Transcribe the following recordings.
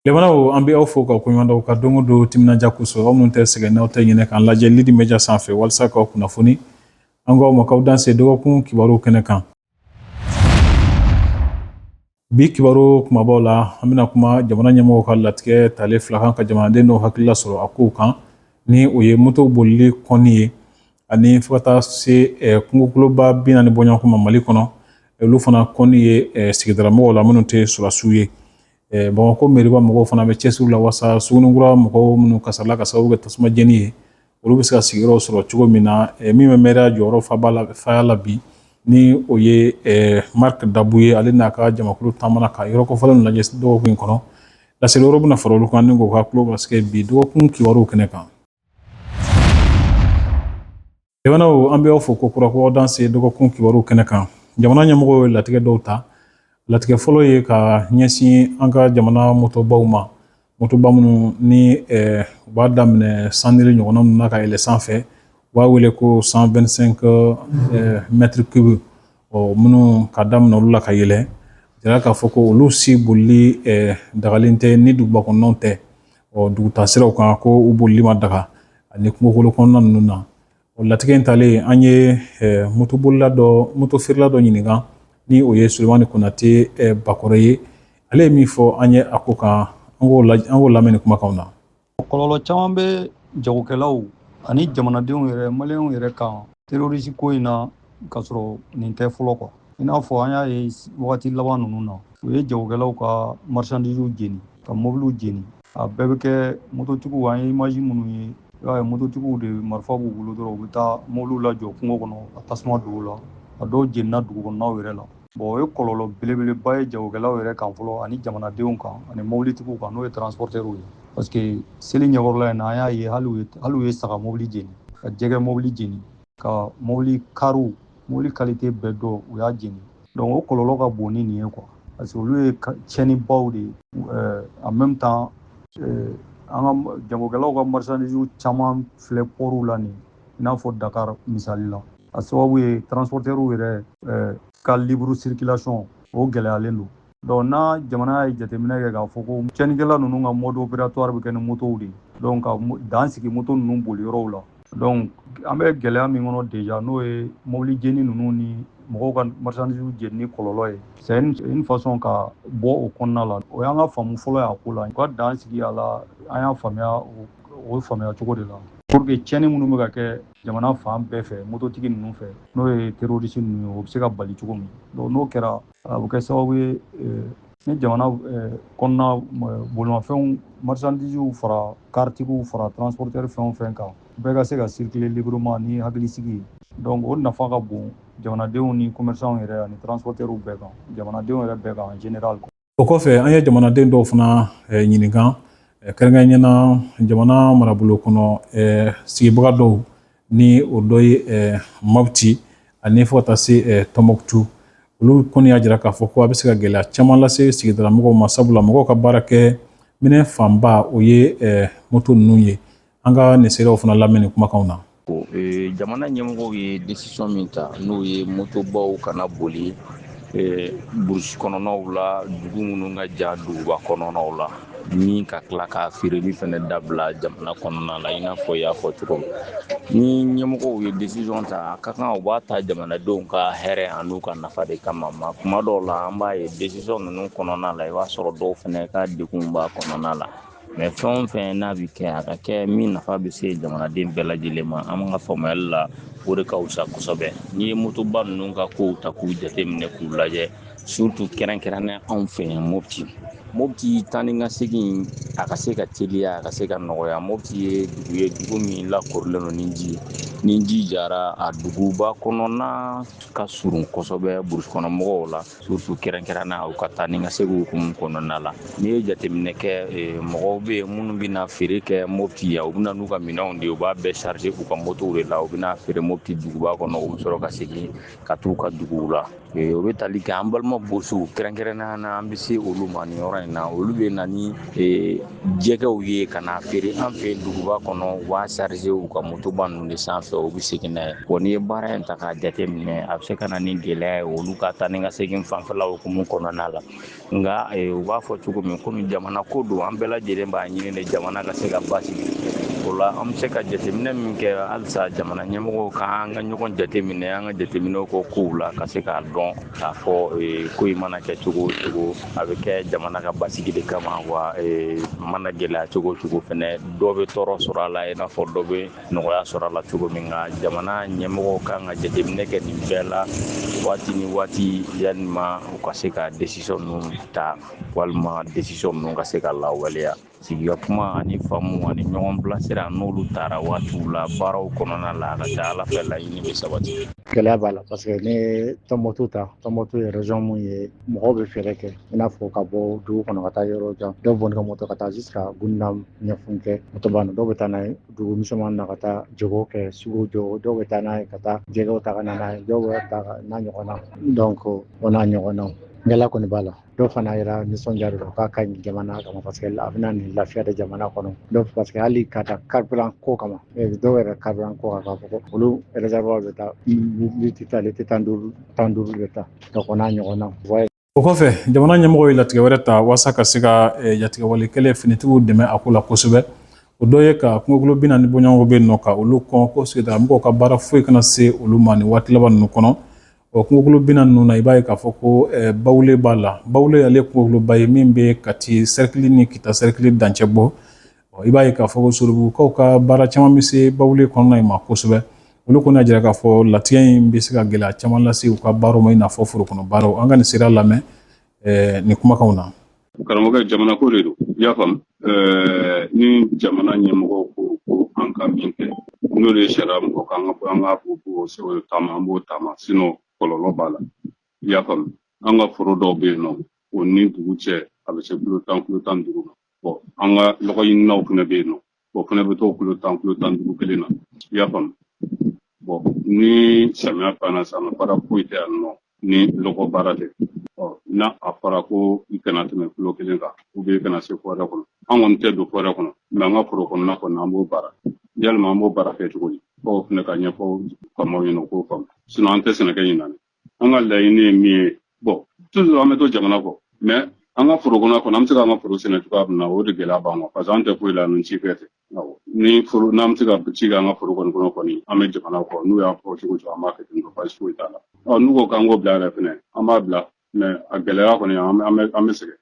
Limanaw, an bɛ aw fo ka koɲuman dɔn ka don o don timinandiya kosɔn. Aw minnu tɛ sɛgɛn, n'aw tɛ ɲinɛ k'an lajɛ Lidi Media sanfɛ walasa k'aw kunnafoni, an k'aw ma k'aw danse dɔgɔkun kibaru kɛnɛ kan. Bi kibaru kumabaw la, an bɛna kuma jamana ɲɛmɔgɔw ka latigɛ talen fila kan ka jamanaden dɔw hakilila sɔrɔ a kow kan, ni o ye moto bolili kɔnni ye, ani fo ka taa se kungokoloba 40 bɔɲɔgɔnko ma Mali kɔnɔ, olu fana kɔnni ye sigidalamɔgɔw la minnu tɛ sɔrɔdasiw ye. Bamakɔ meriba mɔgɔw fana bɛ cɛsiri la walasa Sugunikura mɔgɔw minnu kasarala ka sababu kɛ tasuma jeni ye, olu bɛ se ka sigiyɔrɔ sɔrɔ cogo min na. Min bɛ mɛriya jɔyɔrɔ faba la faya la bi, ni o ye Marc Dabu ye, ale n'a ka jamakulu taamana ka yɔrɔ kofɔlenw lajɛ dɔgɔkun in kɔnɔ. Laseli wɛrɛw bɛna fara olu kan ni k'o ka tulo basigi bi dɔgɔkun kibaruw kɛnɛ kan. Jamanaw, an bɛ aw fo ko kura ko aw danse dɔgɔkun kibaru kɛnɛ kan. Jamana ɲɛmɔgɔw ye latigɛ dɔw ta. Latigɛ fɔlɔ ye ka ɲɛsin an ka jamana motobaw ma, motoba minnu ni u b'a daminɛ 100 mille ɲɔgɔnna ninnu na ka yɛlɛ sanfɛ, u b'a wele ko 125 mètres cubes. Ɔ minnu ka daminɛ olu la ka yɛlɛ, jira k'a fɔ ko olu si bolili dagalen tɛ ni duguba kɔnɔnaw tɛ. Ɔ dugutaa siraw kan, ko u bolili ma daga ani kungokolo kɔnɔna ninnu na. O latigɛ in talen, an ye motobolila dɔ, moto feerela dɔ ɲininka, ni o ye Sulemani Konate Bakɔrɔ ye. Ale ye min fɔ an ye a ko kan, an k'o lamɛn ni kumakanw na. Kɔlɔlɔ caman bɛ jagokɛlaw ani jamanadenw yɛrɛ, maliyɛnw yɛrɛ kan terroriste ko in na, k'a sɔrɔ nin tɛ fɔlɔ quoi. I n'a fɔ an y'a ye wagati laban ninnu na, u ye jagokɛlaw ka marchandises jeni, ka mobiliw jeni. A bɛɛ bɛ kɛ mototigiw. An ye image minnu ye, i b'a ye mototigiw de marifa b'u bolo dɔrɔn, u bɛ taa mobiliw lajɔ kungo kɔnɔ ka tasuma don u la. A dɔw jenina dugu kɔnɔnaw yɛrɛ la. Bon, o ye kɔlɔlɔ belebeleba ye jagokɛlaw yɛrɛ kan fɔlɔ, ani jamanadenw kan, ani mobilitigiw kan, n'o ye transporteurs ye, parce que seli ɲɛkɔrɔla in na, an y'a ye hali u ye saga mobili jeni, ka jɛgɛ mobili jeni, ka mobili kariw, mobili qualité bɛɛ dɔ, u y'a jeni. Donc o kɔlɔlɔ ka bon ni nin ye quoi, parce que olu ye tiɲɛnibaw de ye. En même temps, an ka jagokɛlaw ka marchandises caman filɛ port la nin, i n'a fɔ Dakar misali la. A sababu ye transporteurs yɛrɛ ka libre circulation, o gɛlɛyalen don. Donc n'a jamana ye jateminɛ kɛ k'a fɔ ko tiɲɛnikɛla ninnu ka mode opératoire bɛ kɛ ni motow de ye, donc ka dan sigi moto ninnu boliyɔrɔw la. Donc an bɛ gɛlɛya min kɔnɔ déjà, n'o ye mobili jeni ninnu ni mɔgɔw ka marchandises jenini kɔlɔlɔ ye, c'est une façon ka bɔ o kɔnɔna la. O y'an ka faamu fɔlɔ ye a ko la. U ka dan sigi a la, an y'a faamuya o faamuya cogo de la, pour que tiɲɛni minnu bɛ ka kɛ jamana fan bɛɛ fɛ mototigi ninnu fɛ, n'o ye terroriste ninnu ye, o bɛ se ka bali cogo min. Donc n'o kɛra, a bɛ kɛ sababu ye ni jamana kɔnɔna bolimafɛnw, marchandises fara karitigiw fara transporteur fɛn o fɛn kan, bɛɛ ka se ka circuler librement ni hakilisigi ye. Donc o nafa ka bon jamanadenw ni commerçants yɛrɛ ani transporteurs bɛɛ kan, jamanadenw yɛrɛ bɛɛ kan en général. O kɔfɛ, an ye jamanaden dɔw fana ɲininka, kɛrɛnkɛrɛnnenya na jamana marabolo kɔnɔ sigibaga dɔw, ni o dɔ ye Mopti ani fo ka taa se Tɔnbɔkutu. Olu kɔni y'a jira k'a fɔ ko a bɛ se ka gɛlɛya caman lase sigidala mɔgɔw ma, sabula mɔgɔw ka baara kɛ minɛn fanba, o ye moto ninnu ye. An ka nin seerew fana lamɛn nin kumakanw na. Jamana ɲɛmɔgɔw ye décision min ta, n'o ye motobaw kana boli brousse kɔnɔnaw la, dugu minnu ka jan duguba kɔnɔnaw la, ni ka tila ka feereli fɛnɛ dabila jamana kɔnɔna la, i n'a fɔ i y'a fɔ cogo min. Ni ɲɛmɔgɔw ye décision ta, a ka kan u b'a ta jamanadenw ka hɛrɛ an'u ka nafa de kama. Ma kuma dɔw la, an b'a ye décision ninnu kɔnɔna la, i b'a sɔrɔ dɔw fɛnɛ ka degun b'a kɔnɔna la. Mais fɛn o fɛn n'a bɛ kɛ, a ka kɛ min nafa bɛ se jamanaden bɛɛ lajɛlen ma. An ka faamuyali la, o de ka fisa kosɛbɛ. N'i ye motoba ninnu ka kow ta k'u jateminɛ k'u lajɛ, surtout kɛrɛnkɛrɛnnenya anw fɛ yan Mopti, Mopti taa ni ka segin, a ka se ka teliya, a ka se ka nɔgɔya. Mopti ye dugu ye, dugu min lakorilen don ni ji ye. Ni ji jara, a duguba kɔnɔna ka surun kosɛbɛ brousse kɔnɔ mɔgɔw la, surtout kɛrɛnkɛrɛnnenya u ka taa ni ka segin hukumu kɔnɔna la. N'i ye jateminɛ kɛ, mɔgɔw bɛ yen minnu bɛna feere kɛ Mopti yan, u bɛna n'u ka minɛnw de ye, u b'a bɛɛ charger u ka motow de la, u bɛna feere Mopti duguba kɔnɔ, u bɛ sɔrɔ ka segin ka t'u ka duguw la. O bɛ tali kɛ an balima bosow, kɛrɛnkɛrɛnnenya na an bɛ se olu ma nin yɔrɔ in na. Olu bɛ na ni jɛgɛw ye ka na feere an fɛ duguba kɔnɔ, u b'a charger u ka motoba ninnu de sanfɛ. fɛ u bɛ segin n'a ye. Bon, n'i ye baara in ta k'a jate minɛ, a bɛ se ka na ni gɛlɛya ye olu ka taa ni ka segin fanfɛla hukumu kɔnɔna la. Nka u b'a fɔ cogo min, komi jamana ko don, an bɛɛ lajɛlen b'a ɲini de jamana ka se ka basigi. O la an bɛ se ka jateminɛ min kɛ halisa, jamana ɲɛmɔgɔw ka an ka ɲɔgɔn jateminɛ, an ka jateminɛw kɔ kow la, ka se k'a dɔn k'a fɔ ko in mana kɛ cogo o cogo, a bɛ kɛ jamana ka basigi de kama. Wa mana gɛlɛya cogo o cogo fɛnɛ, dɔ bɛ tɔɔrɔ sɔrɔ a la i n'a fɔ dɔ bɛ nɔgɔya sɔrɔ a la cogo min. Nka jamana ɲɛmɔgɔw kan ka jateminɛ kɛ nin bɛɛ la waati ni waati, yanni u ka se ka décision ninnu ta walima décision ninnu ka se ka lawaleya. Sigika kuma ani faamu ani ɲɔgɔn bilasira, n'olu taara waatiw la baaraw kɔnɔna la, a ka ca Ala fɛ laɲini bɛ sabati. Gɛlɛya b'a la, parce que ne ye Tɔnbɔkutu ta, Tɔnbɔkutu ye région mun ye, mɔgɔw bɛ fɛɛrɛ kɛ, i n'a fɔ ka bɔ dugu kɔnɔ ka taa yɔrɔ jan. Dɔw bɔ ka moto ka taa jusqu'à Gundam Ɲɛfunkɛ, moto b'a dɔw bɛ taa n'a ye dugu misɛnmanin na ka taa jago kɛ, sugu jɔ. Dɔw bɛ taa n'a ye ka taa jɛgɛw ta ka na n'a ye, dɔw bɛ taa n'a ɲɔgɔnna. Donc o n'a ɲɔgɔnnaw, gɛlɛya kɔni b'a la. Dɔw fana yɛrɛ nisɔndiya don k'a ka ɲi jamana kama, parce que a bɛna nin lafiya de jamana kɔnɔ. Dɔw, parce que hali ka taa carburant ko kama, dɔw yɛrɛ carburant ko kan, k'a fɔ ko olu réservoir bɛ taa litre 10, litre 15, 15 bɛ taa. Donc o n'a ɲɔgɔnnaw. O kɔfɛ, jamana ɲɛmɔgɔ ye latigɛ wɛrɛ ta walasa ka se ka jatigɛwale kɛlɛ finitigiw dɛmɛ a ko la kosɛbɛ. O dɔ ye ka kungokolo 40 bɔɲɔgɔnko bɛ yen nɔ, ka olu kɔn ko sigidala mɔgɔw ka baara foyi kana se olu ma nin waati laban ninnu kɔnɔ. O kungokolo 40 ninnu na, i b'a ye k'a fɔ ko Bawule b'a la. Bawule ale kungokoloba ye min bɛ Kati cercle ni Kita cercle dancɛ bɔ. I b'a ye k'a fɔ ko Sogobugukaw ka baara caman bɛ se Bawule kɔnɔna in ma kosɛbɛ. Olu kɔni y'a jira k'a fɔ latigɛ in bɛ se ka gɛlɛya caman lase u ka baaraw ma, i n'a fɔ foro kɔnɔ baaraw. An ka nin sira lamɛn nin kumakanw na. Karamɔgɔkɛ, jamana ko de don, i y'a faamu. Ni jamana ɲɛmɔgɔw ko ko an ka min kɛ, n'o de ye sariya mɔgɔ k'an ka bɔ, an ka bɔ o taama, an b'o taama, sinon kɔlɔlɔ b'a la, i y'a faamu. An ka foro dɔw bɛ yen nɔ, o ni dugu cɛ a bɛ se kilo 10, kilo 15 ma. Bon, an ka lɔgɔ ɲininaw fana bɛ yen nɔ, o fana bɛ t'o kilo 10, kilo 15 kelen na, i y'a faamu. Bon, ni samiya banna sisan, baara foyi tɛ yan nɔ ni lɔgɔ baara tɛ. Ɔ n'a a fɔra ko i kana tɛmɛ kilo 1 kan, ou bien i kana se forêt kɔnɔ, an kɔni tɛ don forêt kɔnɔ, mais an ka foro kɔnɔna kɔni, an b'o baara. Yalima an b'o baara kɛ cogo di? Fo fana ka ɲɛfɔ faamaw ɲɛna, u k'o faamu, sinon an tɛ sɛnɛ kɛ ɲinan. An ka laɲini ye min ye, bon, toujours an bɛ to jamana kɔ, mais an ka foro kɔnɔ kɔnɔ, an bɛ se k'an ka foro sɛnɛ cogoya min na, o de gɛlɛya b'an kan, parce que an tɛ foyi la ni cikɛ tɛ. Ni foro n'an bɛ se ka ci kɛ an ka foro kɔni kɔnɔ kɔni, an bɛ jamana kɔ. N'u y'a fɔ cogo cogo, an b'a kɛ ten tɔ, baasi foyi t'a la. Ɔ n'u ko k'an k'o bila yɛrɛ fɛnɛ, an b'a bila, mais a gɛlɛya kɔni, an bɛ sɛgɛn.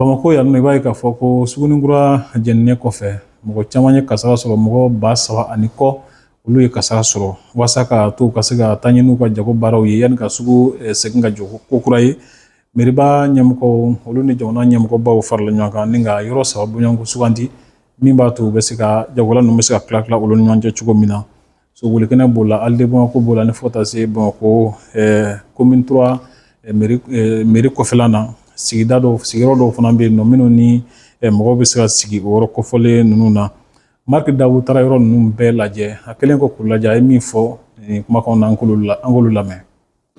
Bamakɔ yan nɔ, i b'a ye k'a fɔ ko Suguninkura jeninen kɔfɛ, mɔgɔ caman ye kasara sɔrɔ. Mɔgɔ 3000 ani kɔ, olu ye kasara sɔrɔ. Walasa ka to ka se ka taa ɲɛ n'u ka jago baaraw ye yanni ka sugu segin ka jɔ ko kura ye, meriba ɲɛmɔgɔw, olu ni jamana ɲɛmɔgɔbaw farala ɲɔgɔn kan ni ka yɔrɔ saba bɔɲɔgɔnko sugandi min b'a to u bɛ se ka jagokɛla ninnu bɛ se ka tila tila olu ni ɲɔgɔn cɛ cogo min na. Sobolikɛnɛ b'o la, Halles de Bamako b'o la, ni fo ka taa se Bamakɔ commune 3 mairie kɔfɛla na. Sigida dɔw, sigiyɔrɔ dɔw fana bɛ yen nɔ minnu ni mɔgɔw bɛ se ka sigi o yɔrɔ kofɔlen ninnu na. Marc Dabo taara yɔrɔ ninnu bɛɛ lajɛ. A kɛlen kɔ k'u lajɛ, a ye min fɔ nin kumakanw na, an k'olu lamɛn.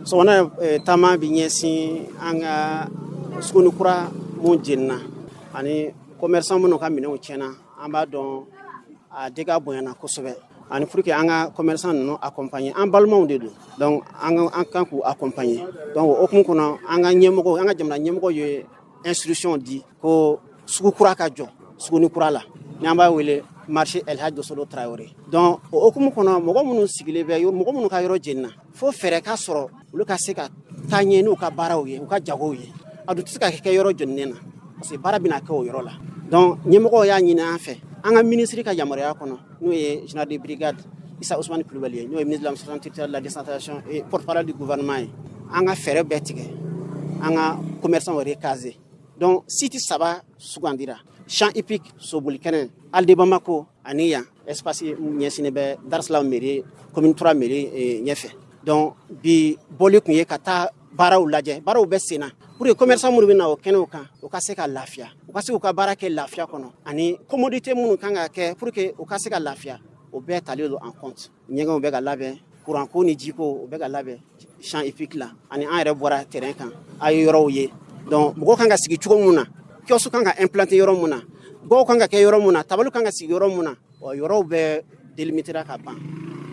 Sɔgɔmada taama bɛ ɲɛsin an ka suguni kura mun jenina ani commerçant minnu ka minɛnw tiɲɛna. An b'a dɔn a dégâts bonyana kosɛbɛ, ani pour que an ka commerçant ninnu accompagner. An balimaw de don, donc an kan k'u accompagner. Donc o hukumu kɔnɔ, an ka ɲɛmɔgɔ, an ka jamana ɲɛmɔgɔ ye instruction di ko sugu kura ka jɔ suguni kura la, n'an b'a wele marché El Hadj Dosolo Traoré. Donc o hukumu kɔnɔ, mɔgɔ minnu sigilen bɛ, mɔgɔ minnu ka yɔrɔ jenina, fo fɛɛrɛ ka sɔrɔ olu ka se ka taa ɲɛ n'u ka baaraw ye, u ka jagow ye. A dun tɛ se ka kɛ yɔrɔ jeninen na, parce que baara bɛna kɛ o yɔrɔ la. Donc ɲɛmɔgɔw y'a ɲini an fɛ, an ka ministre ka yamaruya kɔnɔ, n'o ye général de brigade Issa Ousmane Coulibaly ye, n'o ye ministre de l'administration territoriale, de la décentralisation et porte-parole du gouvernement ye, an ka fɛɛrɛ bɛɛ tigɛ an ka commerçant recaser. Donc site saba sugandira: champ hippique, sobolikɛnɛ, Halles de Bamako ani yan espace ɲɛsinnen bɛ Dar Salam mairie, commune 3 mairie ɲɛfɛ. Donc bi bɔli kun ye ka taa baaraw lajɛ, baaraw bɛ sen na, pour que commerçant minnu bɛ na o kɛnɛw kan, u ka se ka lafiya, u ka se k'u ka baara kɛ lafiya kɔnɔ, ani commodité minnu kan ka kɛ pour que u ka se ka lafiya, o bɛɛ talen don en compte. Ɲɛgɛnw bɛ ka labɛn, courant ko ni jiko, o bɛ ka labɛn champ hippique la. Ani an yɛrɛ bɔra terrain kan, a ye yɔrɔw ye. Donc mɔgɔw kan ka sigi cogo mun na, kiosque kan ka implanter yɔrɔ mun na, gɔw kan ka kɛ yɔrɔ mun na, tabali kan ka sigi yɔrɔ mun na, o yɔrɔw bɛɛ. délimitera ka ban.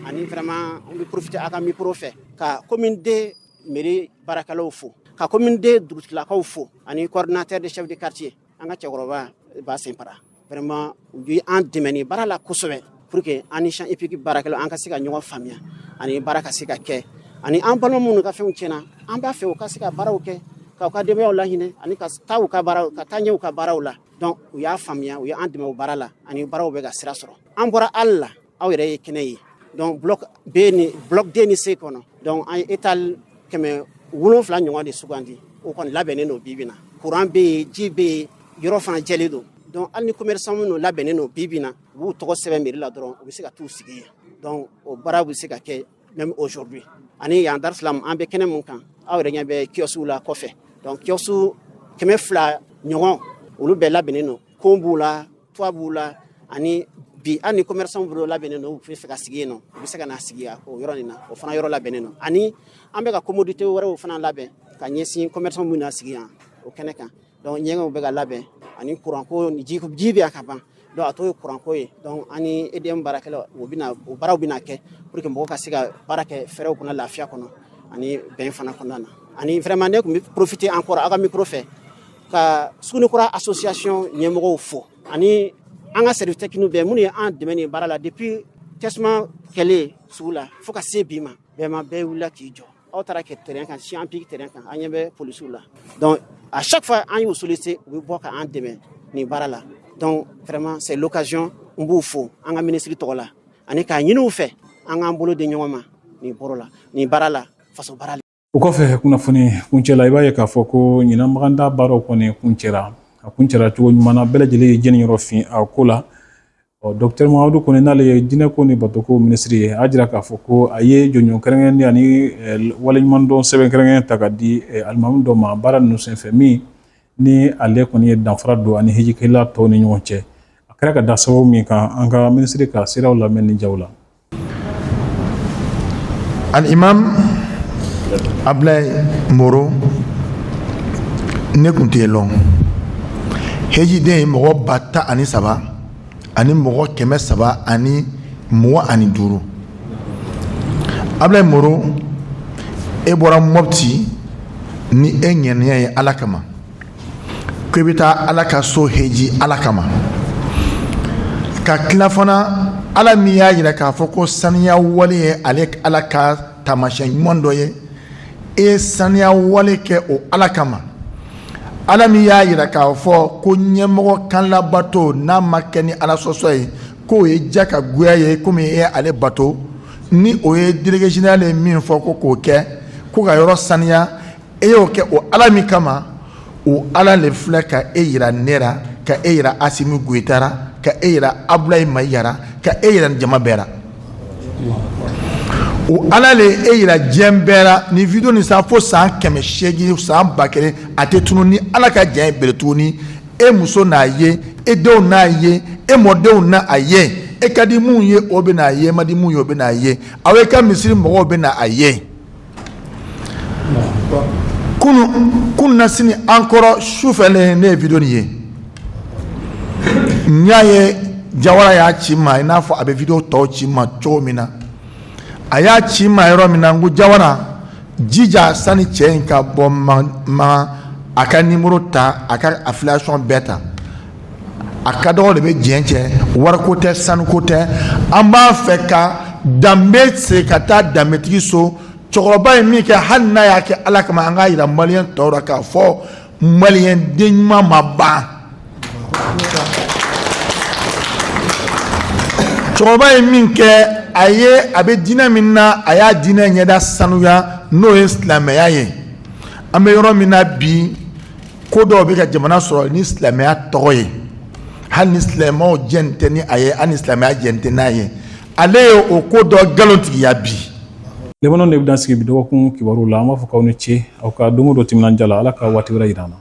Ani vraiment an bɛ profiter a ka micro fɛ ka commune deux mairie baarakɛlaw fo, ka commune deux dugutigilakaw fo, ani coordinateur de chef de quartier, an ka cɛkɔrɔba Ba Senpara. Vraiment u ye an dɛmɛ nin baara la kosɛbɛ pour que an ni champ hippique baarakɛlaw an ka se ka ɲɔgɔn faamuya ani baara ka se ka kɛ. Ani an balima minnu ka fɛnw tiɲɛna, an b'a fɛ u ka se ka baaraw kɛ k'u ka denbayaw lahinɛ ani ka taa u ka baaraw ka taa ɲɛ u ka baaraw la. Donc u y'a faamuya, u ye an dɛmɛ o baara la, ani baaraw bɛ ka sira sɔrɔ. An bɔra ali la, aw yɛrɛ ye kɛnɛ ye. Donc bloc B ni bloc D ni C kɔnɔ, donc an ye étal 700 ɲɔgɔn de sugandi. O kɔni labɛnnen don bi bi na. Courant bɛ yen, ji bɛ yen, yɔrɔ fana jɛlen don. Donc hali ni commerçant minnu labɛnnen don bi bi na, u b'u tɔgɔ sɛbɛn mairie la dɔrɔn, u bɛ se ka t'u sigi yen. Donc o baara bɛ se ka kɛ même aujourd'hui. Ani yan Dar Salam, an bɛ kɛnɛ mun kan, aw yɛrɛ ɲɛ bɛ kiosque la kɔfɛ. Donc kiosque 200 ɲɔgɔn, olu bɛɛ labɛnnen don. Kon b'u la, toit b'u la. Ani bi, hali ni commerçant bolo labɛnnen don, u bɛ fɛ ka sigi yen nɔ, u bɛ se ka na sigi o yɔrɔ nin na. O fana yɔrɔ labɛnnen don. Ani an bɛ ka commodité wɛrɛw fana labɛn ka ɲɛsin commerçant minnu na sigi yan o kɛnɛ kan. Donc ɲɛgɛnw bɛ ka labɛn, ani courant ko, ji bɛ yan ka ban. Donc a tɔ ye courant ko ye. Donc an ni EDM baarakɛlaw, o bɛna o baaraw bɛna kɛ pour que mɔgɔw ka se ka baara kɛ fɛrɛw kɔnɔ, lafiya kɔnɔ ani bɛn fana kɔnɔna na. Ani vraiment ne tun bɛ profiter encore aw ka micro fɛ ka Sugunikura association ɲɛmɔgɔw fo, ani an ka service technique bɛɛ minnu ye an dɛmɛ nin baara la depuis tasuma kɛlen sugu la fo ka se bi ma. Bɛɛ ma bɛɛ wulila k'i jɔ. Aw taara kɛ terrain kan, champ hippique terrain kan, an ɲɛ bɛ polisiw la. Donc à chaque fois an y'u solliciter, u bɛ bɔ ka an dɛmɛ nin baara la. Donc vraiment c'est l'occasion, n b'u fo an ka ministre tɔgɔ la, ani k'a ɲini u fɛ an k'an bolo di ɲɔgɔn ma nin boro la, nin baara la, faso baara. O kɔfɛ, kunnafoni kuncɛ la, i b'a ye k'a fɔ ko ɲinan maganda baaraw kɔni kuncɛra. A kuncɛra cogo ɲuman na, bɛɛ lajɛlen ye jɛni yɔrɔ fin a ko la. Ɔ docteur Mamadu Kone, n'ale ye diinɛko ni batoko minisiri ye, a jira k'a fɔ ko a ye jɔnjɔn kɛrɛnkɛrɛnnen ani waleɲumandɔn sɛbɛn kɛrɛnkɛrɛn ta ka di alimami dɔ ma baara ninnu senfɛ, min ni ale kɔni ye danfara don ani hijikɛla tɔw ni ɲɔgɔn cɛ. A kɛra ka da sababu min kan, an ka minisiri ka siraw lamɛn ni jaw la. Al-imam Ablaye Moro, ne kun tɛ lɔn. Hejiden ye mɔgɔ 13 ani mɔgɔ 325. Ablaye Moro, e bɔra Mɔpti ni e ŋaniya ye Ala kama ko i bɛ taa Ala ka so heji Ala kama, ka tila fana Ala min y'a jira k'a fɔ ko saniya wale ye ale Ala ka taamasiyɛn ɲuman dɔ ye, e ye saniya wale kɛ o Ala kama. Ala min y'a jira k'a fɔ ko ɲɛmɔgɔ kan labato n'a ma kɛ ni Ala sɔsɔ ye, k'o ye ja ka goya ye, komi e ye ale bato ni o ye délégué général ye min fɔ ko k'o kɛ, ko ka yɔrɔ saniya, e y'o kɛ o Ala min kama, o Ala le filɛ ka e yira ne ra, ka e yira Asimi Goyita ra, ka e yira Abulayi Mayiga ra, ka e yira jama bɛɛ ra. O Ala le e yira diɲɛ bɛɛ ra. Ni video nin sa fo san 800, san 1000, a tɛ tunu ni Ala ka jɛn ye bere tuguni. E muso n'a ye, e denw n'a ye, e mɔdenw n'a a ye, e ka di mun ye o bɛ n'a ye, ma di mun ye o bɛ n'a ye, aw ye ka misiri mɔgɔw bɛ na a ye. Kunun na sini an kɔrɔ sufɛ le ne ye video nin ye. N y'a ye Jawara y'a ci n ma, i n'a fɔ a bɛ video tɔw ci n ma cogo min na. A y'a ci n ma yɔrɔ min na, n ko Jawara, jija sani cɛ in ka bɔ ma, a ka numéro ta, a ka affiliation bɛɛ ta. A ka dɔgɔ de bɛ diɲɛ cɛ, wariko tɛ, sanuko tɛ. An b'a fɛ ka danbe se ka taa danbetigi so. Cɛkɔrɔba ye min kɛ, hali n'a y'a kɛ Ala kama, an k'a yira maliyɛn tɔw la k'a fɔ maliyɛn den ɲuman ma ban. Cɛkɔrɔba ye min kɛ, a ye a bɛ diinɛ min na, a y'a diinɛ ɲɛda sanuya, n'o ye silamɛya ye. An bɛ yɔrɔ min na bi, ko dɔw bɛ ka jamana sɔrɔ ni silamɛya tɔgɔ ye, hali ni silamɛw jɛn tɛ ni a ye, hali ni silamɛya jɛn tɛ n'a ye, ale ye o ko dɔ nkalontigiya bi. Lemanaw de bɛ dan sigi bi dɔgɔkun kibaru la. An b'a fɔ k'aw ni ce aw ka don o don timinandiya la. Ala ka waati wɛrɛ yira an na.